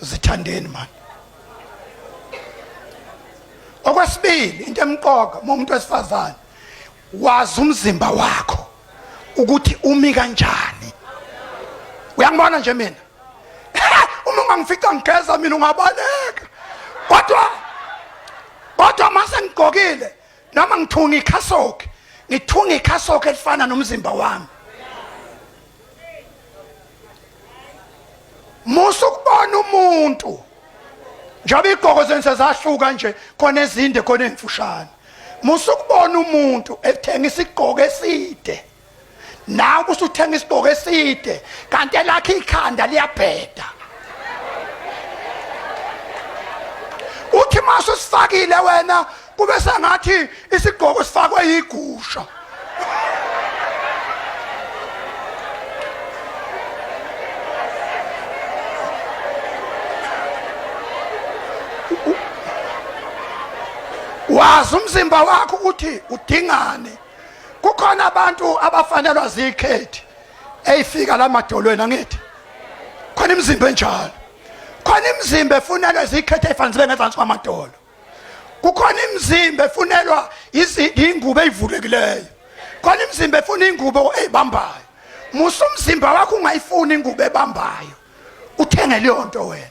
Zithandeni man. Okwesibili, into emqoka uma umuntu wesifazane, wazi umzimba wakho ukuthi umi kanjani. Uyangibona nje mina, uma ungangifica ngigeza mina ungabaleka, kodwa mase ngigqokile noma ngithunga ikhasoki, ngithunga ikhasoki elifana nomzimba wami. Musa ukubona umuntu njengoba igqoko zenu sezahluka nje, khona ezinde khona emfushane. Musa ukubona umuntu ethenga isigqoko eside, nawe usuthenga isigqoko eside, kanti elakhe ikhanda liyabheda. Uthi mase usifakile wena kube sengathi isigqoko sifakwe yigusha. Wazi umzimba wakho ukuthi udingani. Kukhona abantu abafanelwa zikhethi eyifika la madolweni, angithi khona imizimba enjalo, khona imizimba efunelwa zikhethi eyifanele zibe ngezansi kwamadolo, kukhona imizimba efunelwa ingubo eyivulekileyo, khona imizimba efuna ingubo eyibambayo. Musa umzimba wakho ungayifuni ingubo ebambayo, uthenge leyo nto wena,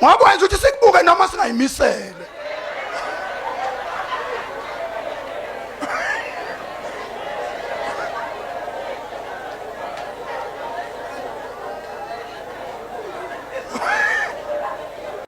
ngoba wenza ukuthi sikubuke noma singayimisele.